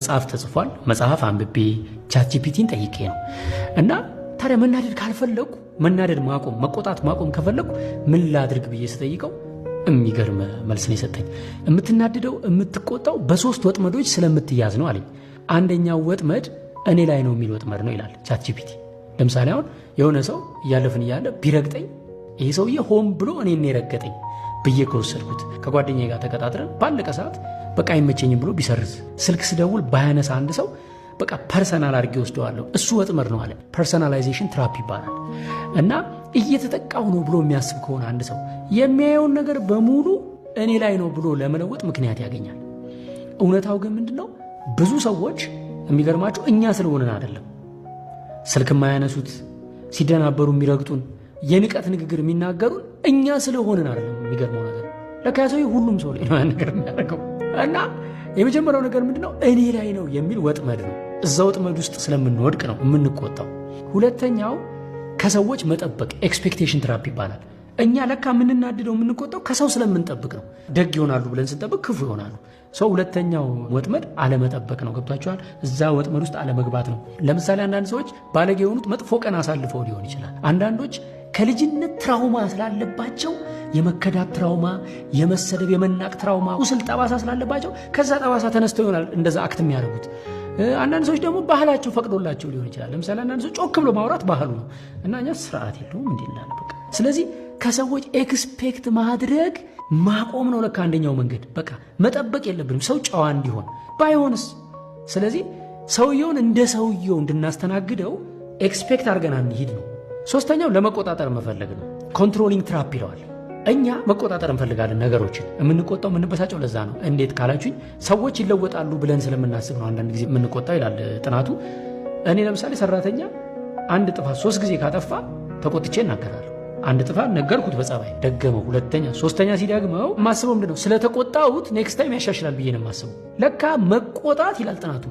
መጽሐፍ ተጽፏል። መጽሐፍ አንብቤ ChatGPT ን ጠይቄ ነው። እና ታዲያ መናደድ ካልፈለኩ፣ መናደድ ማቆም፣ መቆጣት ማቆም ከፈለኩ ምን ላድርግ ብዬ ስጠይቀው የሚገርም መልስ ነው የሰጠኝ። የምትናደደው፣ የምትቆጣው በሶስት ወጥመዶች ስለምትያዝ ነው አለኝ። አንደኛው ወጥመድ እኔ ላይ ነው የሚል ወጥመድ ነው ይላል ChatGPT። ለምሳሌ አሁን የሆነ ሰው እያለፍን እያለ ቢረግጠኝ፣ ይሄ ሰውዬ ሆን ብሎ እኔን የረገጠኝ ብዬ ከወሰድኩት፣ ከጓደኛዬ ጋር ተቀጣጥረን ባለቀ ሰዓት በቃ አይመቸኝም ብሎ ቢሰርዝ፣ ስልክ ስደውል ባያነሳ አንድ ሰው፣ በቃ personal አድርጌ ወስደዋለሁ። እሱ ወጥመድ ነው አለ። Personalization trap ይባላል። እና እየተጠቃሁ ነው ብሎ የሚያስብ ከሆነ አንድ ሰው የሚያየውን ነገር በሙሉ እኔ ላይ ነው ብሎ ለመለወጥ ምክንያት ያገኛል። እውነታው ግን ምንድን ነው? ብዙ ሰዎች የሚገርማቸው እኛ ስለሆንን አይደለም ስልክ የማያነሱት፣ ሲደናበሩ የሚረግጡን፣ የንቀት ንግግር የሚናገሩን እኛ ስለሆንን አይደለም። የሚገርመው ነገር ለካ ሰው ሁሉም ሰው ላይ ነው ያን ነገር የሚያደርገው። እና የመጀመሪያው ነገር ምንድነው? እኔ ላይ ነው የሚል ወጥመድ ነው። እዛ ወጥመድ ውስጥ ስለምንወድቅ ነው የምንቆጣው። ሁለተኛው ከሰዎች መጠበቅ፣ expectation trap ይባላል። እኛ ለካ የምንናደደው፣ የምንቆጣው ከሰው ስለምንጠብቅ ነው። ደግ ይሆናሉ ብለን ስንጠብቅ ክፉ ይሆናሉ። So ሁለተኛው ወጥመድ አለመጠበቅ ነው። ገብቷችኋል? እዛ ወጥመድ ውስጥ አለመግባት ነው። ለምሳሌ አንዳንድ ሰዎች ባለጌ የሆኑት መጥፎ ቀን አሳልፈው ሊሆን ይችላል። አንዳንዶች ከልጅነት trauma ስላለባቸው፣ የመከዳት trauma፣ የመሰደብ፣ የመናቅ trauma፣ ቁስል ጠባሳ ስላለባቸው ከዛ ጠባሳ ተነስተው ይሆናል እንደዛ act የሚያደርጉት። አንዳንድ ሰዎች ደግሞ ባህላቸው ፈቅዶላቸው ሊሆን ይችላል። ለምሳሌ አንዳንድ ሰው ጮክ ብሎ ማውራት ባህሉ ነው እና እኛ ስርዓት የለውም እንዲህ እንላለን። በቃ ስለዚህ ከሰዎች expect ማድረግ ማቆም ነው ለካ አንደኛው መንገድ። በቃ መጠበቅ የለብንም ሰው ጨዋ እንዲሆን፣ ባይሆንስ? ስለዚህ ሰውየውን እንደ ሰውየው እንድናስተናግደው expect አድርገን አንሂድ ነው። ሶስተኛው ለመቆጣጠር መፈለግ ነው። Controlling trap ይለዋል። እኛ መቆጣጠር እንፈልጋለን ነገሮችን። የምንቆጣው፣ የምንበሳጨው ለዛ ነው። እንዴት ካላችሁኝ ሰዎች ይለወጣሉ ብለን ስለምናስብ ነው አንዳንድ ጊዜ የምንቆጣው ይላል ጥናቱ። እኔ ለምሳሌ ሰራተኛ አንድ ጥፋት 3 ጊዜ ካጠፋ ተቆጥቼ እናገራለሁ። አንድ ጥፋት ነገርኩት በጸባይ፣ ደገመው፣ ሁለተኛ፣ ሶስተኛ ሲደግመው የማስበው ምንድን ነው? ስለተቆጣሁት next time ያሻሽላል ብዬ ነው የማስበው። ለካ መቆጣት ይላል ጥናቱ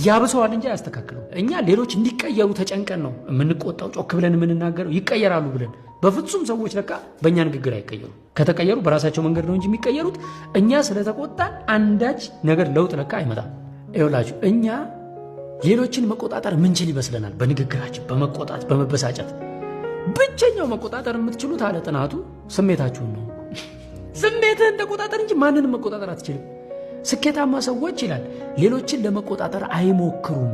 ያብሰዋል እንጂ አያስተካክለው። እኛ ሌሎች እንዲቀየሩ ተጨንቀን ነው የምንቆጣው፣ ጮክ ብለን የምንናገረው ይቀየራሉ ብለን። በፍጹም ሰዎች ለካ በእኛ ንግግር አይቀየሩ። ከተቀየሩ በራሳቸው መንገድ ነው እንጂ የሚቀየሩት፣ እኛ ስለተቆጣን አንዳች ነገር ለውጥ ለካ አይመጣም። ይኸውላችሁ፣ እኛ ሌሎችን መቆጣጠር ምንችል ይመስለናል በንግግራችን፣ በመቆጣት፣ በመበሳጨት። ብቸኛው መቆጣጠር የምትችሉት አለ ጥናቱ ስሜታችሁን ነው። ስሜትህን ተቆጣጠር እንጂ ማንንም መቆጣጠር አትችልም። ስኬታማ ሰዎች ይላል ሌሎችን ለመቆጣጠር አይሞክሩም።